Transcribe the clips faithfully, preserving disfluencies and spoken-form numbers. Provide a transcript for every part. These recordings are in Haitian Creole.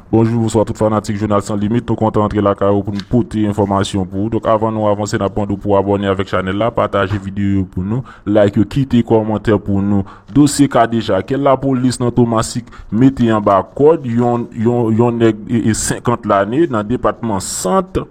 Bonjou, bonswa tout fanatik Jounal San Limit. Nou kontan antre lakay ou pou n pote enfòmasyon pou ou. Donk, avan nou avanse, n ap mande w pou w abòne avèk chanèl la, pataje videyo yo pou nou, like yo, kite kòmantè pou nou. Dosye Kadeja, ke lapolis nan Tomasik mete anba kòd, yon, yon, yon nèg e, e senkant lane nan depatman Sant.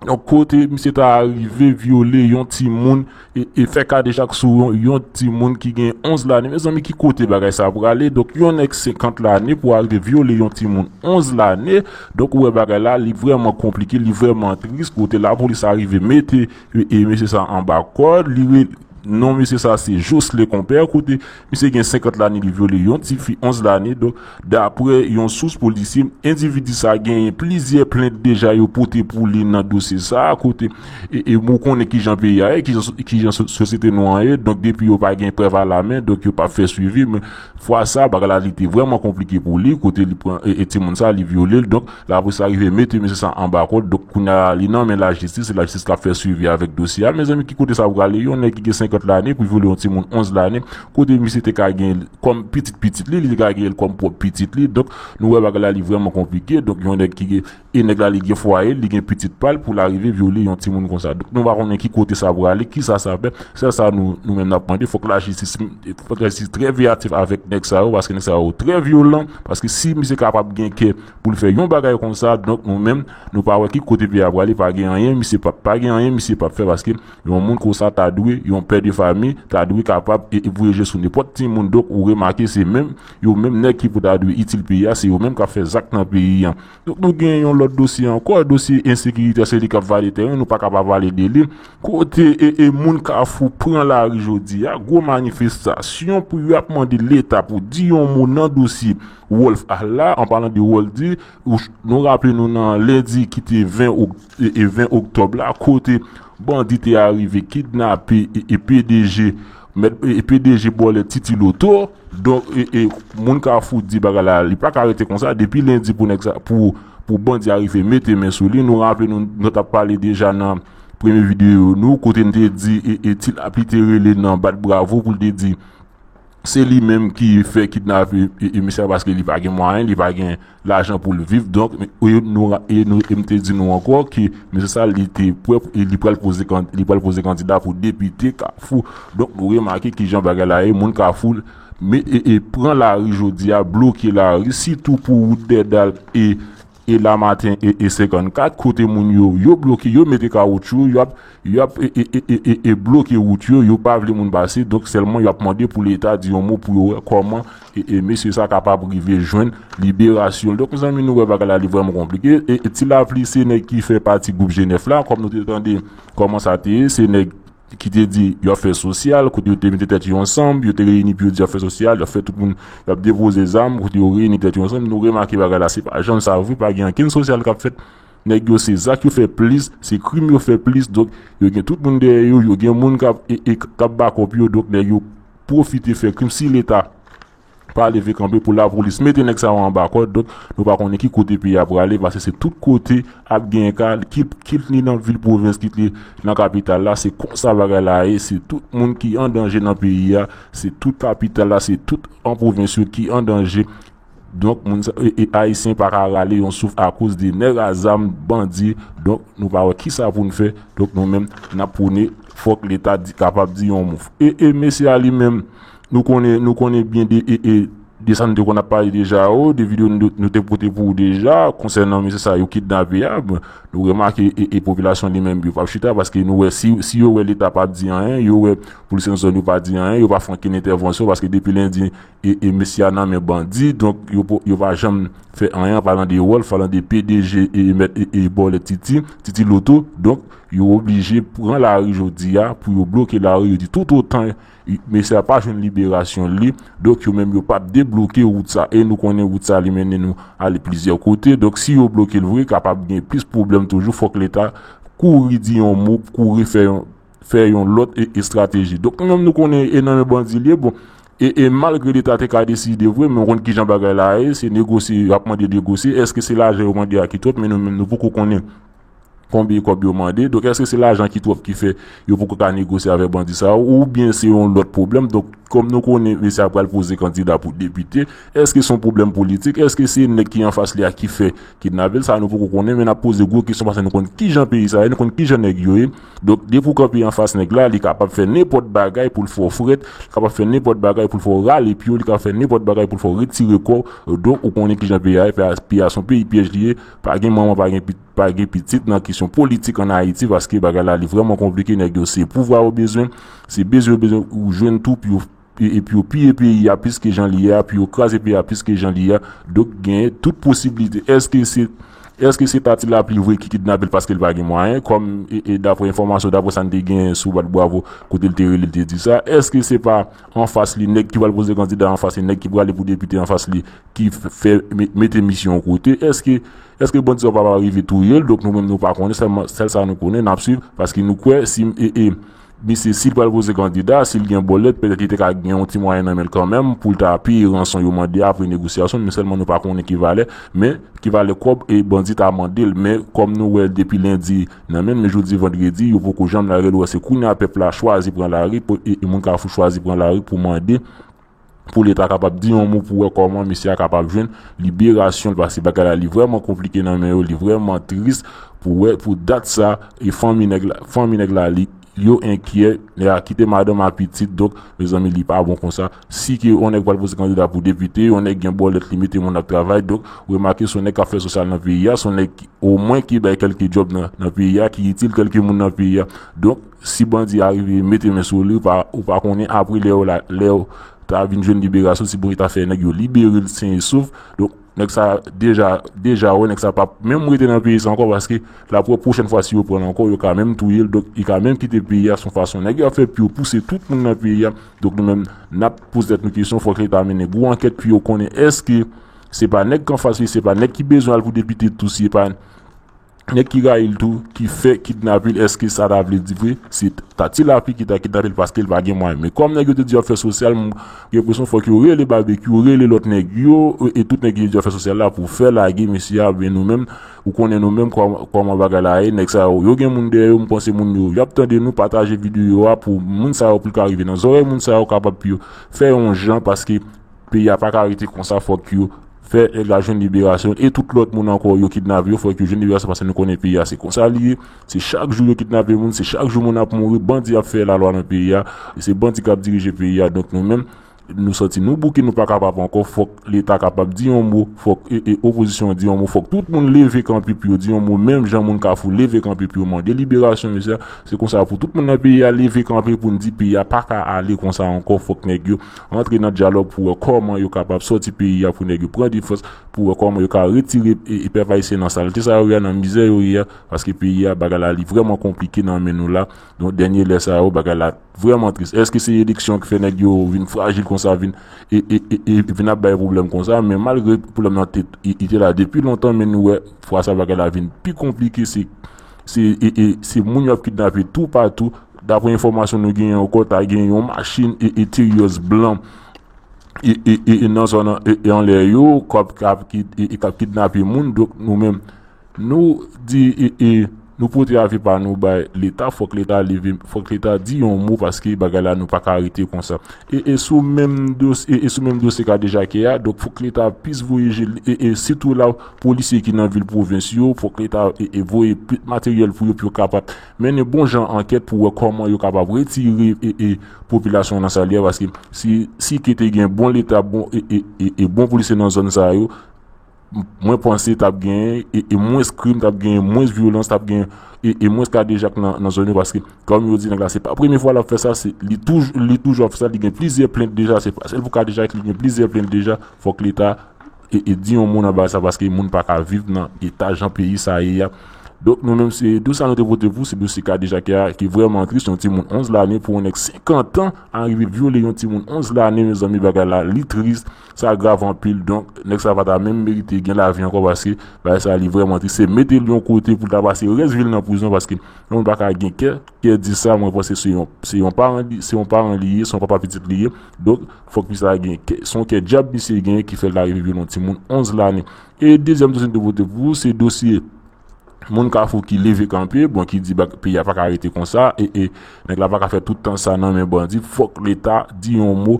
Donk, kote misye ta arive vyole yon timoun e, e fè kadejak sou yon, yon timoun ki gen onz lane. Mezanmi, ki kote bagay sa prale? Donk, yon nèg senkant lane pou arive vyole yon timoun onz lane. Donk, ou wè bagay la, li vrèman konplike, li vrèman tris. Kote lapolis arive mete e, e mesye sa anba kòd, li re, non mesye sa se Joslin Konpè, kote misye gen senkant lane, li vyole yon tifi onz lane. Donk, daprè yon sous polisye, endividi sa genyen plizyè plent deja yo pote pou li nan dosye sa, kote e, e ou konnen kijan peyi a ye, kijan, kijan so- sosyete nou an ye. Donk, depi yo pa gen prèv alamen, donk yo p ap fè swivi. Men fwa sa, bagay la li te vrèman konplike pou li, kote li pran e, e timoun sa, li vyole l. Donk, lapolis arive mete mesye sa anba kòd. Donk, kounye a, li nan men lajistis, se lajistis k ap fè swivi avèk dosye a. Mezanmi, ki kote sa prale? Yon nèg ki gen senkant lane pou vyole yon timoun onz lane, kote misye te ka gen l kòm pitit pitit li, li te ka gen l kòm pwòp pitit li. Donk, nou wè bagay la, li vrèman konplike. Donk, yon nèg ki gen, e nèg la, li gen fwaye, li gen pitit pa l pou l arive vyole yon timoun konsa. Donk, nou pa konnen ki kote sa prale, kisa sa fè. Sèl sa nou, nou menm n ap mande, fòk lajistis, fòk lajistis trè veyatif avèk nèg sa yo, paske nèg sa yo trè vyolan, paske si misye kapab gen kè pou l fè yon bagay konsa, donk nou menm, nou pa wè ki kote peyi a prale, pa gen anyen, misye p ap, pa gen anyen, misye p ap fè, paske yon moun konsa ta dwe, yon pè de fanmi, ta dwe kapab e, e voye je sou nenpòt timoun, donk ou remake se menm, yo menm nèg ki pou ta dwe itil peyi a, se yo menm k ap fè zak nan peyi a. Donk nou gen yon lòt dosye ankò, dosye ensekirite a, se li k ap vale tèren, nou pa ka pa pale de li. Kote e, e moun Kafou pran lari jodi a, gwo manifestasyon pou y ap mande Leta pou di yon mo nan dosye Wolf a la, an palan de Woldy, ou ch- nou raple nou nan lendi ki te ven ok- e, e ven oktòb la, kote bandi te arive kidnape e, e P D G, mèt, e P D G bòlèt Titi Loto. Donk, e, e, moun Kafou di bagay la, li pa ka rete konsa. Depi lendi pou nèg sa, pou, pou bandi arive mete men sou li. Nou raple nou, nou t ap pale deja nan premye videyo nou, kote n te di, e, e Ti Lapli te rele nan bat bravo pou l te di, se li menm ki fè kidnape e, e misye a, paske li pa gen mwayen, li pa gen lajan pou l viv. Donk, e nou, e nou, e m te di nou ankò ke mesye sa, li te prè, e li pral poze kan- li pral poze kandida pou depite Kafou. Donk, nou remake kijan bagay la ye, moun Kafou, men, e, e pran lari jodi a, bloke lari, sitou pou wout Dèdal e, e Lamaten e, e senkannkat, kote moun yo, yo bloke, yo mete kawotchou, yo ap, yo ap e, e, e, e, e, e bloke wout yo, yo pa vle moun pase. Donk, sèlman yo ap mande pou Leta di yon mo pou yo wè kòman e, e mesye sa kapab rive jwenn liberasyon l. Donk, mezanmi, nou wè bagay la, li vrèman konplike. E, e Ti Lapli, se nèg ki fè pati gwoup G nèf la, kòm nou te tande kòman sa te ye, se nèg ki te di y ap fè sosyal, kote yo te mete tèt yo ansanm, yo te reyini pou yo di y ap fè sosyal, y ap fè tout moun, y ap depoze zam, kote yo reyini tèt yo ansanm. Nou remake bagay la, se pa janm sa vre, pa gen ankenn sosyal k ap fèt. Nèg yo, se zak yo fè plis, se krim yo fè plis. Donk, yo gen tout moun dèyè yo, yo gen moun k ap, e, e, k ap bakòp yo. Donk, nèg yo pwofite fè krim. Si Leta pa leve kanpe pou lapolis mete nèg sa yo anba kòd, donk, nou pa konnen ki kote peyi a prale, paske se tout kote ap gen ka, kit, kit li nan vil pwovens, kit li nan kapital la, se konsa bagay la ye, se tout moun ki an danje nan peyi a, se tout kapital la, se tout an pwovens yo ki an danje. Donk, moun sa, e, e, Ayisyen pa ka rale yon souf akoz de nèg a zam, bandi. Donk, nou pa wè kisa pou n fè. Donk, nou menm, n ap pwone, fòk Leta di, kapab di yon mo. E, e mesye a li menm, nou konnen, nou konnen byen de, e, e, de sa nou te konn ap pale deja yo, de videyo nou, nou te pote pou ou deja, konsènan mesye sa yo kidnape a, bon, nou remake, e, e popilasyon li menm, yo p ap chita, paske nou wè, si, si yo wè Leta p ap di anyen, yo wè polis nan zòn yo pa di anyen, yo pa fè ankenn entèvansyon, paske depi lendi, e, e mesye a nan men bandi, donk yo, po- yo pa janm fè anyen, an palan de Wolf, palan de P D G, e, mèt, e, e bòlèt Titi, Titi Loto, donk yo oblije pran lari jodi a pou yo bloke lari, yo di tout otan mesye a pa jwenn liberasyon li, donk yo menm yo p ap debloke wout sa, e nou konnen wout sa li mennen nou ale plizyè kote. Donk si yo bloke l vre, kapab gen plis pwoblèm toujou, fòk Leta kouri di yon mo, kouri fè yon, fè yon lòt e, estrateji. Donk nou menm nou konnen e nan men bandi l ye, bon, e, e malgre Leta te ka deside vre, men w konn kijan bagay la ye, se negosye, y ap mande negosye, èske se lajan yo mande a ki twòp, men nou menm nou poko konnen konbyen kòb yo mande. Donk, èske se lajan ki twòp ki fè yo poko ka negosye avèk bandi sa yo, oubyen se yon lòt pwoblèm? Donk, kòm nou konnen mesye a pral poze kandida pou depite, èske se yon pwoblèm politik? Èske se nèg ki anfas li a ki fè kidnape l? Sa nou poko konnen, men n ap poze gwo kesyon paske nou konn kijan peyi sa ye, nou konn kijan nèg yo ye. Donk, depi w kanpe anfas nèg la, li kapab fè nenpòt bagay pou l fè w frèt, li kapab fè nenpòt bagay pou l fè w rale pye w, li kapab fè nenpòt bagay pou l fè w retire kò w. Donk, ou konnen kijan peyi a ye, peyi a, peyi a se yon peyi pyèj li ye, pa gen manman, pa gen pi- pa gen pitit nan kesyon politik ann Ayiti, paske bagay la li vrèman konplike, nèg yo se pouvwa yo bezwen, se bezwen yo bezwen ou jwenn tou pou yo e- epi yo piye peyi a plis ke jan li ye a, pou yo kraze peyi a plis ke jan li ye a. Donk, gen tout posiblite. Èske se èske se Tati Lapli vre ki kidnape l paske l pa gen mwayen, kòm e, e daprè enfòmasyon, daprè sa n te gen sou Bat Bravo, kote l te rele, l te di sa? Èske se pa anfas li, nèg ki pral poze kandida anfas li, nèg ki prale pou depite anfas li, ki f- fè me- mete misyon yon kote? Èske èske bandi sa pa rive touye l? Donk, nou menm, nou pa konnen, sèlman sèl sa nou konnen, n ap swiv, paske nou kwè si e, e, misye, si l pral poze kandida, si l gen bòlèt, petèt li te ka gen yon ti mwayen nan men l kanmenm pou l ta peye ranson yo mande apre negosyasyon, men sèlman nou pa konnen ki valè, men ki valè kòb e bandi ta mande l. Men kòm nou wè l depi lendi nan men l, men jodi vandredi, yo poko janm lage l, ou wè se kounye a pèp la chwazi pran lari, e, e moun Kafou chwazi pran lari pou mande pou Leta kapab di yon mo pou wè kòman mesye a kapab jwenn liberasyon l, paske bagay la li vrèman konplike nan men yo, li vrèman tris pou wè pou dat sa, e fanmi nèg la, fanmi nèg la li yo enkyè, nèg la kite madanm ak pitit, donk, mezanmi, li pa bon konsa. Si ke yon nèg pral poze kandida pou depite, yon nèg gen bòlèt, li mete moun ap travay, donk, remake se yon nèg k ap fè sosyal nan peyi a, se yon nèg ki, omwen ki bay kèlke djòb nan, nan peyi a, ki itil kèlke moun nan peyi a. Donk, si bandi a rive mete men sou li, ou pa, ou pa konnen apre lè yo la, lè yo ta vin jwenn liberasyon, si Bondye ta fè nèg yo libere l sen e sof. Donk, nèg sa deja, deja wè, nèg sa p ap menm rete nan peyi sa ankò, paske l ap wè pwochèn fwa si yo pran l ankò, yo ka menm touye l, donk li ka menm kite peyi a, se yon fason nèg yo ap fè pou yo pouse tout moun nan peyi a. Donk nou menm, n ap poze tèt nou kesyon, fòk Leta mennen gwo ankèt pou yo konnen èske se pa nèg k anfas li, se pa nèg ki bezwen al pou depite tou, se pa nèg ki rayi l tou, ki fè kidnape l, èske sa ta vle di vre? Se Tati Lapli ki ta kidnape l paske l pa gen mwayen. Men kòm nèg yo te di y ap fè sosyal, m gen enpresyon fòk yo rele Babekyou, rele lòt nèg yo, e, e tout nèg yo di y ap fè sosyal la pou fè lage mesye a, men nou menm, ou konnen nou menm kòm- kòman bagay la ye, nèg sa yo, yo gen moun dèyè yo, m panse moun yo, y ap tande nou, pataje videyo a pou moun sa yo, pou l ka rive nan zòrèy moun sa yo, kapab pou yo fè yon jan, paske peyi a pa ka rete konsa, fòk yo fè nèg la jwenn liberasyon, e tout lòt moun ankò yo kidnape yo, fòk yo jwenn liberasyon, paske nou konnen peyi a se konsa li ye, se chak jou yo kidnape moun, se chak jou moun ap mouri, bandi ap fè lalwa nan peyi a, e se bandi k ap dirije peyi a. Donk nou menm, nou santi nou bouke, nou pa kapab ankò, fòk Leta kapab di yon mo, fòk e, e opozisyon an di yon mo, fòk tout moun leve kanpe pou yo di yon mo, menm jan moun Kafou leve kanpe pou yo mande liberasyon mesye a. Se konsa pou tout moun nan peyi a leve kanpe pou n di peyi a pa ka ale konsa ankò, fòk nèg yo antre nan dyalòg pou wè kòman yo kapab sòti peyi a, pou nèg yo pran defans, pou wè kòman yo ka retire e, e pèp ayisyen nan salte sa yo ye a, nan mizè yo ye a, paske peyi a, bagay la li vrèman konplike nan men nou la. Donk dènye lè sa yo, bagay la vrèman tris. Èske se eleksyon ki fè nèg yo vin frajil konsa, vin e, e, e, e vin ap bay pwoblèm konsa? Men malgre pwoblèm nan te, i, i te la depi lontan, men nou wè fwa sa bagay la vin pi konplike. Se se e, e, se moun yo ap kidnape toupatou. Daprè enfòmasyon nou genyen ankò, ta gen yon machin e, e Terios blan e, e, e, e nan zòn e, e anlè yo, k ap, k ap kid- e, e k ap kidnape moun. Donk nou menm, nou di e, e nou pote avi pa nou bay Leta, fòk Leta leve, fòk Leta di yon mo, paske bagay la nou pa ka rete konsa. E, e sou menm dosye, e, e sou menm dosye Kadejakè a, donk fòk Leta plis voye je, e, e sitou la polisye ki nan vil pwovens yo, fòk Leta e, e voye plis materyèl pou yo, pou yo kapab mennen bon jan ankèt pou wè kòman yo kapab retire e, e popilasyon nan sa li a, paske si, si ke te gen bon Leta, bon e, e, e, e bon polisye nan zòn sa yo, m- mwen panse t ap gen e, e mwens krim, t ap gen mwens vyolans, t ap gen e, e mwens kadejak nan, nan zòn yo, paske kòm yo di nèg la, se pa premye fwa l ap fè sa, se, li toujou, li toujou ap fè sa, li gen plizyè plent deja, se pa sèl pou kadejak, li gen plizyè plent deja, fòk Leta e, e di yon mo nan bagay sa, paske moun pa ka viv nan eta jan peyi sa ye a. Donk nou menm, se dosye sa nou te pote pou, se dosye Kadejakè a ki vrèman tris, yon timoun onz lane pou yon nèg senkant an arive vyole yon timoun onz lane, mezanmi, bagay la li tris, sa grav anpil. Donk nèg sa pa ta menm merite gen lavi ankò, paske bagay sa li vrèman tris, se mete l yon kote pou l ta pase rès vi l nan prizon, paske yon moun pa ka gen kè, kè di sa, mwen panse se yon, se yon paran li, se yon paran li ye, se yon papa pitit li ye. Donk fòk misye ta gen kè, se yon kè dyab misye genyen ki fè l ta rive vyole yon timoun onz lane. E dezyèm dosye nou te pote pou ou, se dosye moun Kafou ki leve kanpe, bon, ki di peyi a pa ka rete konsa, e, e nèg la pa ka fè tout tan sa nan men bandi, fòk Leta di yon mo,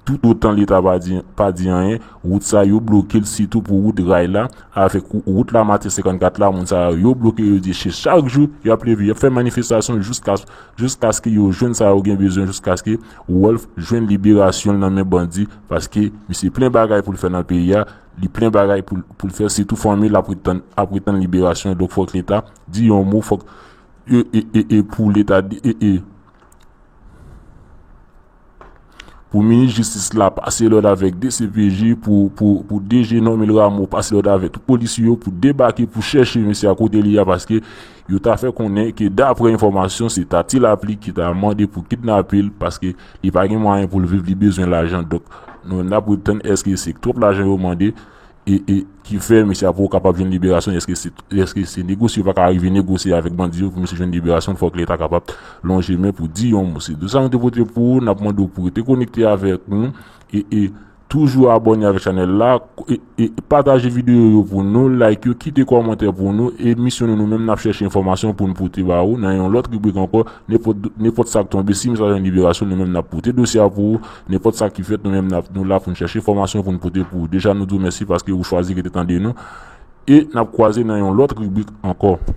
tout otan Leta pa di, pa di anyen, wout sa yo bloke l, sitou pou wout ray la, avèk wout la Maten senkannkat la, moun sa yo bloke, yo di se chak jou y ap leve, y ap fè manifestasyon jiska, jiskaske yo jwenn sa yo gen bezwen, jiskaske Wòlf jwenn liberasyon l nan men bandi, paske misye plen bagay pou l fè nan peyi a, li plen bagay pou, pou l fè, sitou fanmi l ap ret tann, ap ret tann liberasyon, donk fòk Leta di yon mo, fòk e, e, e, e pou Leta di, e, e, pou minis jistis la pase lòd avèk D C P J, pou, pou, pou D G Normil Rameau pase lòd avèk tout polisye yo pou debake, pou chèche mesye a kote li a, paske yo ta fè konnen ke daprè enfòmasyon, se Tati Lapli ki ta mande pou kidnape l, paske li pa gen mwayen pou l viv, li bezwen lajan. Donk, nou menm n ap ret tann èske se twòp lajan yo mande, e, e ki fè mesye a poko kapab jwenn liberasyon, èske se, èske se negosye yo pa ka rive negosye avèk bandi yo pou mesye jwenn liberasyon, fòk Leta kapab lonje men pou di yon mo. Se de sa nou te pote pou ou, n ap mande w pou rete konekte avèk nou, e, e toujou abòne avèk chanèl la, e, e pataje videyo yo pou nou, like yo, kite kòmantè pou nou, e misyon nou, nou menm n ap chèche enfòmasyon pou n pote ba ou nan yon lòt ribrik ankò, nenpòt, nenpòt sa k tonbe, si mesye a jwenn liberasyon, nou menm n ap pote dosye a pou ou, nenpòt sa ki fèt, nou menm n ap, nou la pou n chèche enfòmasyon pou n pote pou ou. Deja nou di w mèsi paske ou chwazi rete tande nou, e n ap kwaze nan yon lòt ribrik ankò.